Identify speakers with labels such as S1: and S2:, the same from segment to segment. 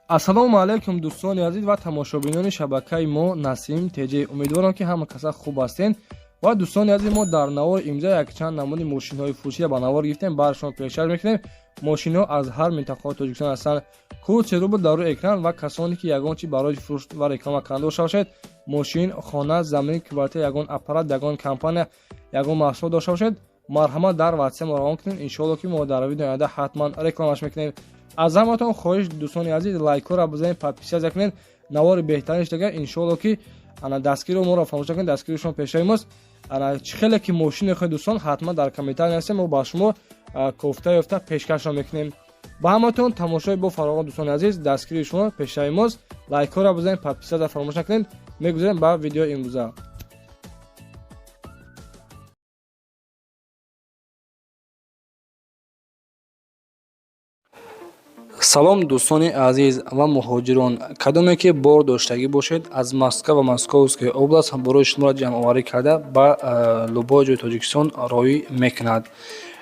S1: Ассалому алайкум, дӯстони азиз ва тамошобинони шабакаи мо Насим ТЖ. Умедворам, ки ҳама каса хуб ҳастен. Ва дӯстони азиз, мо дар навори имза якчанд намуди мошинҳои фурӯширо ба навор гирифтем, бар шумо пешкаш мекунем. Мошинҳо аз ҳар минтақаҳои Тоҷикистон ҳастанд. Код рубл дар рӯи экран. Ва касоне ки ягон чи барои фурӯш ва реклама кардан дошта бошед, мошин, хона, замин, квартира, ягон аппарат, ягон компания, ягон маҳсулот дошта бошед, марҳамат, дар ватсап мо равон кунед. Иншоалло, ки мо дар видеои оянда ҳатман рекламаш мекунем. Аз ҳаматон хоҳиш, дӯстони азиз, лайкҳоро бизанед, подписаться кунед. Навори беҳтарин шудага, иншоалло, ки ана дастгиро моро фаромӯш накунед. Дастгири шумо пешаи мост. Ана чӣ хеле ки мошин мехоҳед, дӯстон, ҳатман дар комментарий нависед, мо ба шумо кофта ёфта пешкашро мекунем. Ба ҳаматон тамошои бо фароғон, дӯстони азиз. Дастгири шумо пешаи мост. Лайкҳоро бизанед, подписаться фаромӯш накунед. Мегузарем ба видеои имрӯза. Салом, дӯстони азиз ва муҳоҷирон. Кадоме ки бор доштагӣ бошед, аз Москва ва Московская область барои шуморо ҷамъоварӣ карда, ба любой ҷои Тоҷикистон роҳӣ мекунад.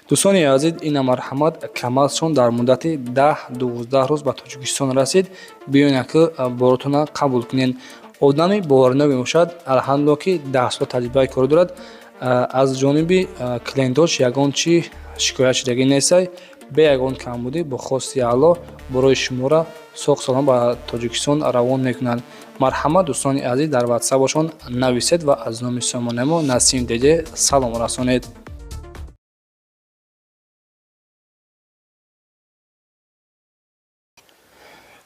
S1: Дӯстони азиз, ина марҳамат, КамАЗшон дар муддати 10-12 рӯз ба Тоҷикистон расид. Биёед, ки боротона қабул кунед. Одами боваринок мебошад. Алҳамдулилло, ки 10 сола таҷрибаи корӣ дорад. Аз ҷониби клиентош ягон чи шикоят шудагӣ нестай. Бе ягон камбудӣ, бо хости Аллоҳ, барои шуморо соғ салом ба Тоҷикистон равон мекунанд. Марҳамат, дӯстони азиз, дар ватсапашон нависед ва аз номи сомонаи мо Насим ТЖ салом расонед.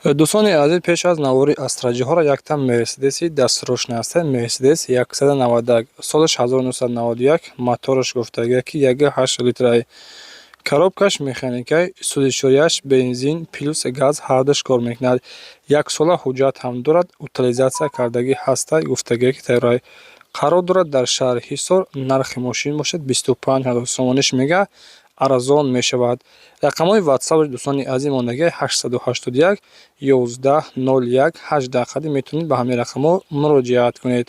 S1: Дӯстони азиз, пеш аз навори астраҷиҳоро якта Мерседеси дастфурӯш ҳаста. Мерседес 191, солаш 1991, мотораш гуфтага, ки 1,8 литрай, коробкаш механикай, сӯзишвориаш бензин плюс газ ҳардуш кор мекунад. Яксола ҳуҷҷат ҳам дорад, утилизация кардагӣ ҳаста, гуфтагие, ки тайёрай. Қарор дорад дар шаҳри Ҳисор. Нархи мошин бошад 25 000 сомониш мега, арзон мешавад. Рақамҳои ватсап, дӯстони азиз, мондагӣ 881 11 01 18 қади. Метавонед ба ҳамин рақамҳо муроҷиат кунед.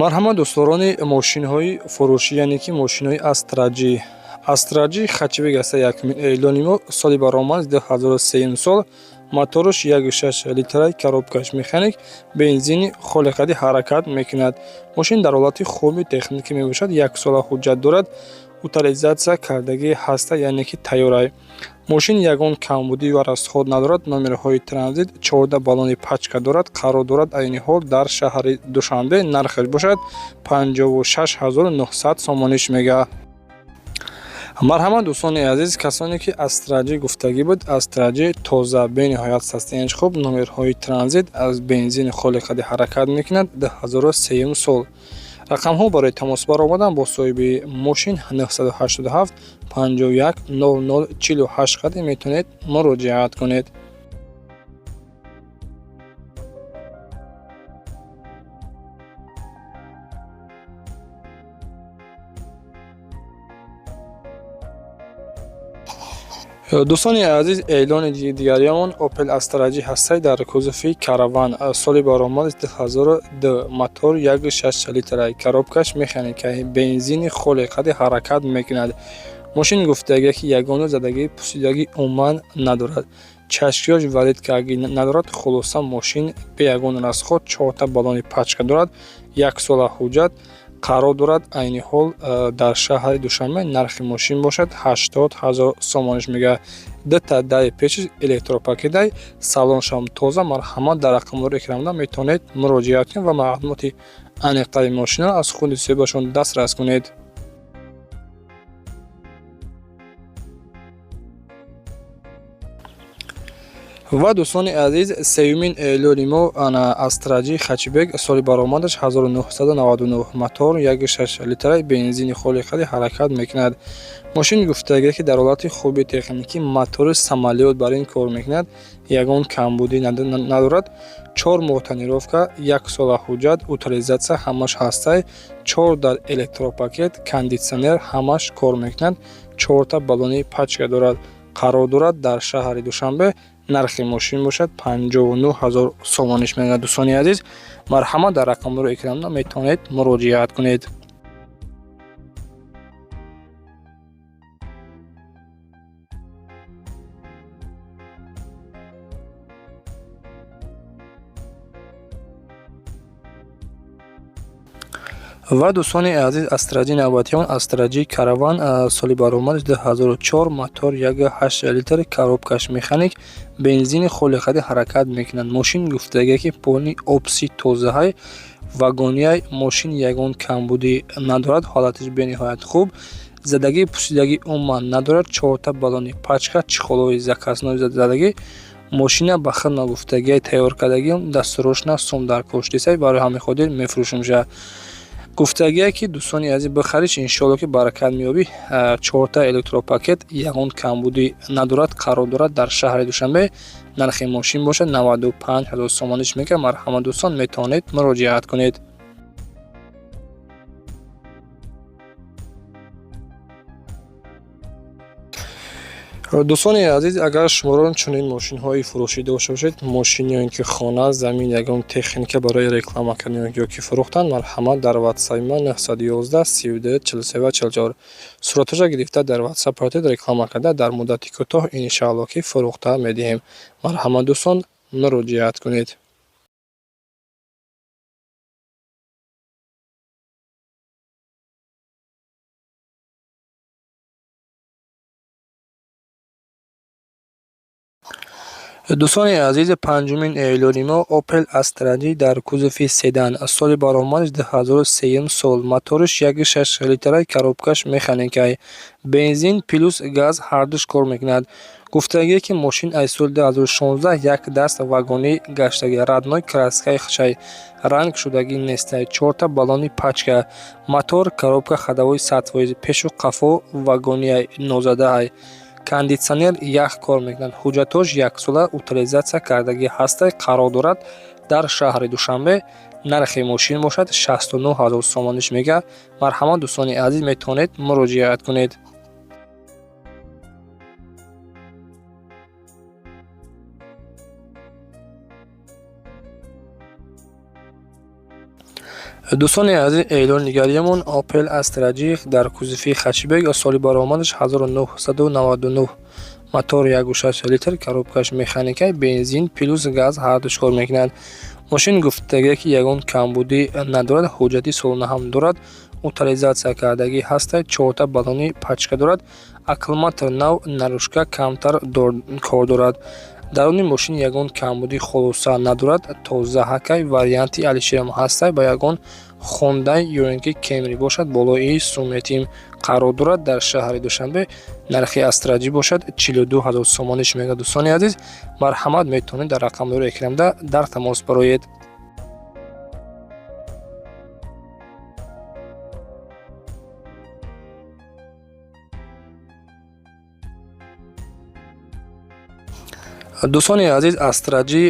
S1: Марҳамат, дӯстдорони мошинҳои фурӯшӣ, яъне ки мошинҳои астраҷӣ. Астраҷи хэтчбек аста, якумин эълони мо. Соли баромад 2003 сол, мотораш 1,6 литрай, коробкаш механик, бензини холиқади ҳаракат мекунад. Мошин дар ҳолати хуби техникӣ мебошад, яксола ҳуҷҷат дорад, утилизация кардагӣ ҳаста, яъне ки тайёрай. Мошин ягон камбудӣ ва расход надорад. Номерҳои транзит, 14 баллони пачка дорад. Қарор дорад айни ҳол дар шаҳри Душанбе. Нархаш бошад 56 900 сомониш мега. Марҳамат, дӯстони азиз, касоне ки астраҷӣ гуфтагӣ буд. Астраҷи тоза, бениҳоят состояниш хуб, номерҳои транзит, аз бензини холиқади ҳаракат мекунад, 2003 сол. Рақамҳо барои тамос баромадан бо соҳиби мошин 987 51 00 48 қади метавонед муроҷиат кунед. Дӯстони азиз, эълони дигариамон Опел Астраҷи ҳастай дар кузови караван. Соли баромад 2002, мотор 1,6 литра, коробкаш механикай, бензини холиқади ҳаракат мекунад. Мошин гуфтага, ки ягона задагии пусидагӣ умуман надорад, чашкиёш варид кардагӣ надорад. Хулоса, мошин бе ягон расход, чорта баллони пачка дорад, яксола ҳуҷҷат. Қарор дорад айни ҳол дар шаҳри Душанбе. Нархи мошин бошад 80 000 сомониш мега. Дута дари пеши электропакетай, салоншам тоза. Марҳамат, дар рақамҳои экранда метавонед муроҷиат кунед ва маълумоти аниқтари мошинро аз худи соҳибашон дастрас кунед. Ва дӯстони азиз, сеюмин эълони мо ана Астраҷи хэтчбек, соли баромадаш 1999, мотор 1,6 литра, бензини холиқади ҳаракат мекунад. Мошин гуфтага, ки дар ҳолати хуби техникӣ, мотори самолёт бар ин кор мекунад, ягон камбудӣ надорад. 4 моҳ тонировка, як сола ҳуҷҷат, утилизация ҳамаш ҳастай. Чор дар электропакет, кондитсионер ҳамаш кор мекунад, чорта баллони пачка дорад. Қарор дорад дар шаҳри Душанбе. Нархи мошин бошад 59 000 сомониш мегӯяд. Дӯстони азиз, марҳамат, дар рақамҳои экранда метавонед муроҷиат кунед. Ва, дӯстони азиз, Астра Ҷи навбатиён, Астра Ҷи Караван, соли баромадаш 2004, мотор 1,8 литр, коробкаш механик, бензини холиқади ҳаракат мекунад. Мошин гуфтагие, ки полный опси тозаҳай, вагонияй. Мошин ягон камбудӣ надорад, ҳолаташ бениҳоят хуб, задагӣ, пусидагӣ умуман надорад. Чорта баллони пачка, чехолҳои заказной задагӣ. Мошина ба хидмат гуфтагиай тайёр кардагиам, дастурошна сум дар коштисай, барои ҳамин хотир мефурӯшемша. Гуфтагие, ки, дӯстони азиз, бихариш, иншоалло, ки баракат меёбӣ. Чорта электропакет, ягон камбудӣ надорад, қарор дорад дар шаҳри Душанбе. Нархи мошин бошад 95 ҳазор сомониш мекард. Марҳамат, дӯстон, метавонед муроҷиат кунед. Дӯстони азиз, агар шуморо чунин мошинҳои фурӯшӣ дошта бошед, мошин ё ин ки хона, замин, ягон техника барои реклама кардан ё ки фурӯхтан, марҳамат, дар ватсапи ман 911 32 43 44 суратҳоша гирифта дар ватсап партед, реклама карда, дар муддати кӯтоҳ, иншаалло, ки фурӯхта медиҳем. Марҳамат, дӯстон, муроҷиат кунед. Дӯстони азиз, панҷумин эълони мо Opel Astra G дар кузови седан, соли баромадаш 2003 сол, моториш 1,6 литра, коробкаш механикай, бензин плюс газ ҳардуш кор мекунад. Гуфтагие, ки мошин аз соли 2016 як даст вагонӣ гаштагӣ, родной краскаи хушай, ранг шудагӣ нестай, чорта баллони пачка, мотор, коробка ходовой 100%, пешу қафо вагонияй, нозадаай, кондитсионер ях кор мекунад, ҳуҷҷатҳош яксола утилизатсия кардагӣ ҳастай, қарор дорад дар шаҳри Душанбе. Нархи мошин бошад 69 ҳазор сомониш мега. Марҳамат, дӯстони азиз, метавонед муроҷиат кунед. Дӯстони азиз, эълони дигариамон Opel Astra G дар кузови хэтчбек, соли баромадаш 1999, мотор 1,6 литр, коробкаш механика, бензин плюс газ ҳардуш кор мекунад. Мошин гуфтагие, ки ягон камбудӣ надорад, ҳуҷҷати солона ҳам дорад, утилизатсия кардагӣ ҳастай, чорта баллони пачка дорад, аккумулятор нав, наружка камтар кор дорад. Даруни мошин ягон камбудӣ хулоса надорад, тоза ҳакай. Варианти алишерам ҳастай, ба ягон Хондай ё ин ки Кемри бошад, болои суметим, қарор дорад дар шаҳри Душанбе. Нархи Астра Ҷи бошад 42 ҳазор сомониш мега. Дӯстони азиз, марҳамат, метавонед дар рақамҳои экранда дар тамос бароед. Дӯстони азиз, Астра Ҷи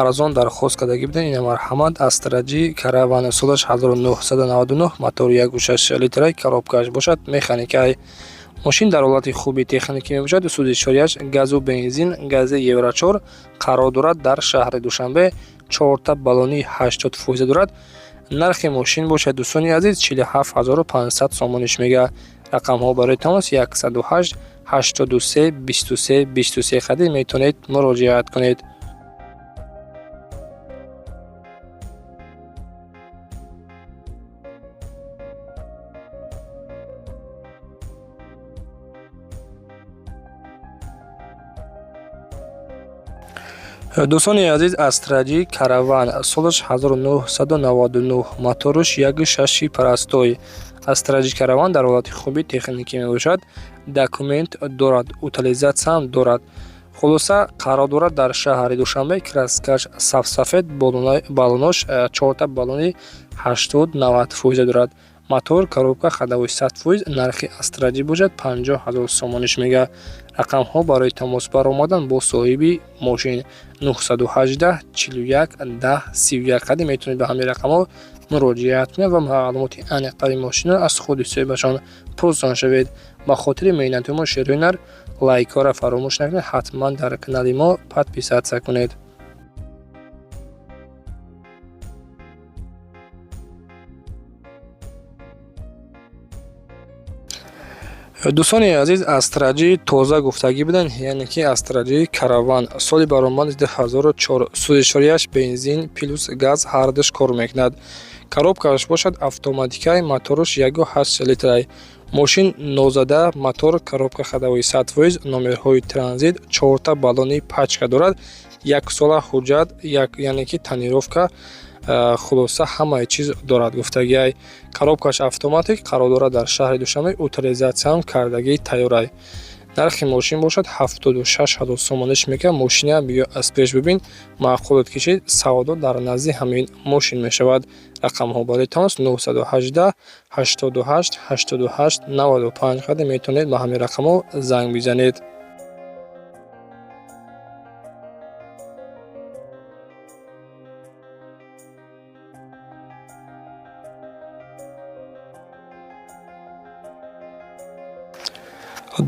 S1: арзон дархост кардагӣ будем. Ина, марҳамат, Астра Ҷи Караван, солаш 1999, мотор 1,6 литра, коробкааш бошад механикай. Мошин дар ҳолати хуби техникӣ мебошад, сӯзишвориаш газу бензин, гази евро 4, қарор дорад дар шаҳри Душанбе, чорта баллони 80% дорад. Нархи мошин бошад, дӯстони азиз, 47 500 сомониш мега. Рақамҳо барои тамос 108 83 23 23 қадир метавонед муроҷиат кунед. Дӯстони азиз, Астра Ҷи Караван, солаш 1999, мотораш 1,6 простой. Астра Ҷи Караван дар ҳолати хуби техникӣ мебошад, документ дорад, утилизатсияам дорад. Хулоса, қарор дорад дар шаҳри Душанбе, краскаш сафсафед, баллонош чорта баллони 80-90 фоиза дорад, мотор, коробка ходовой 100%. Нархи Астра Ҷи бошад 50 ҳазор сомониш мега. Рақамҳо барои тамос баромадан бо соҳиби мошин 918 41 10 31 қадим метавонед ба ҳамин рақамҳо муроҷиат кунед ва маълумоти аниқтари мошинро аз худи соҳибашон пурсон шавед. Ба хотири меҳнати мо, шерои нар, лайкҳоро фаромӯш накунед, ҳатман дар канали мо подписаться кунед. Дӯстони азиз, Астра Ҷи тоза гуфтагӣ буданд, яъне ки Астра Ҷи Караван, соли баромади 2004, сӯзишвориаш бензин плюс газ ҳардуш кор мекунад. Коробкааш бошад автоматикай, мотораш 1,8 литрай. Мошин нозада, мотор, коробка ходовой 100%, номерҳои транзит, чорта баллони пачка дорад, яксола ҳуҷҷат, яъне ки тонировка, хулоса ҳамаи чиз дорад гуфтагиай. Коробкаш автоматик, қарор дорад дар шаҳри Душанбе, утилизатсияам кардагии тайёрай. Нархи мошин бошад 76 000 сомониш мекунад. Мошинаам биё аз пеш бибин, маъқулот кишид, савдо дар назди ҳамин мошин мешавад. Рақамҳо барои тамос 918 88 88 95 қадр метавонед ба ҳамин рақамҳо занг бизанед.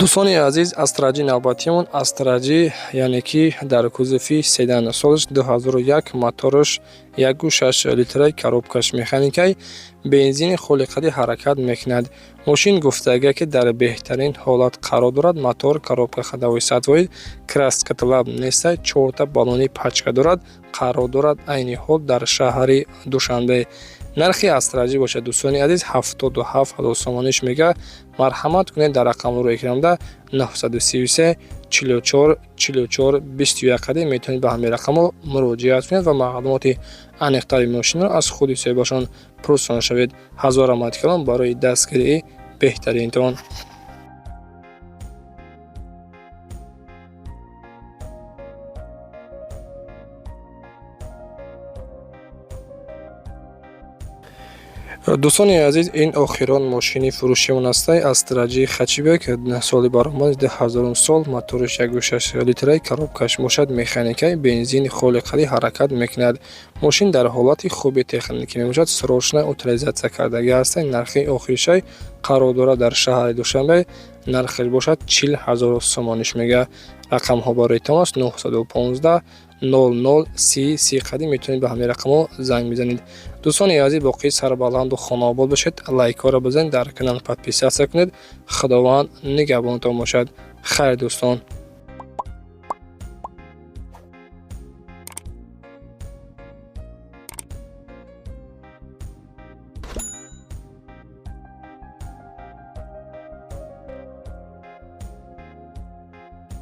S1: Дӯстони азиз, Астра Ҷи навбатиамон, Астра Ҷи, яъне ки дар кузови седан, солаш 2001, мотораш 1,6 литрай, коробкаш механикай, бензини холиқади ҳаракат мекунад. Мошин гуфтага ки дар беҳтарин ҳолат қарор дорад. Мотор, коробка ходовой 100%, краска талаб нестай, чорта баллони пачка дорад, қарор дорад айни ҳол дар шаҳри Душанбе. Нархи Астра Ҷи бошад, дӯстони азиз, 77 000 сомониш мега. Марҳамат кунед, дар рақамҳоро экранда 933 44 44 21 қадим метавонед ба ҳамин рақамҳо муроҷиат кунед ва маълумоти аниқтари мошинро аз худи соҳибашон пурсон шавед. Ҳазор раҳмати калон барои дастгирии беҳтаринтон. Дӯстони азиз, ин охирон мошини фурӯшиамон астай, Астра Ҷи хэтчбек, соли баромад 2000 сол, моториш 1,6 литрай, коробкаш бошад механикай, бензини холиқади ҳаракат мекунад. Мошин дар ҳолати хуби техникӣ мебошад, срочно утилизатсия кардагӣ ҳастай. Нархи охиршай, қарор дорад дар шаҳри Душанбе, нархаш бошад 40 000 сомониш мега. Рақамҳо барои тамос 915 00 30 30 қадим метавонед ба ҳамин рақамҳо занг бизанед. Дӯстони азиз, боқӣ сарбаланду хонаобод бошед. Лайкҳоро бизанед, дар канал подписаться кунед. Худованд нигаҳбонтон бошад. Хайр, дӯстон.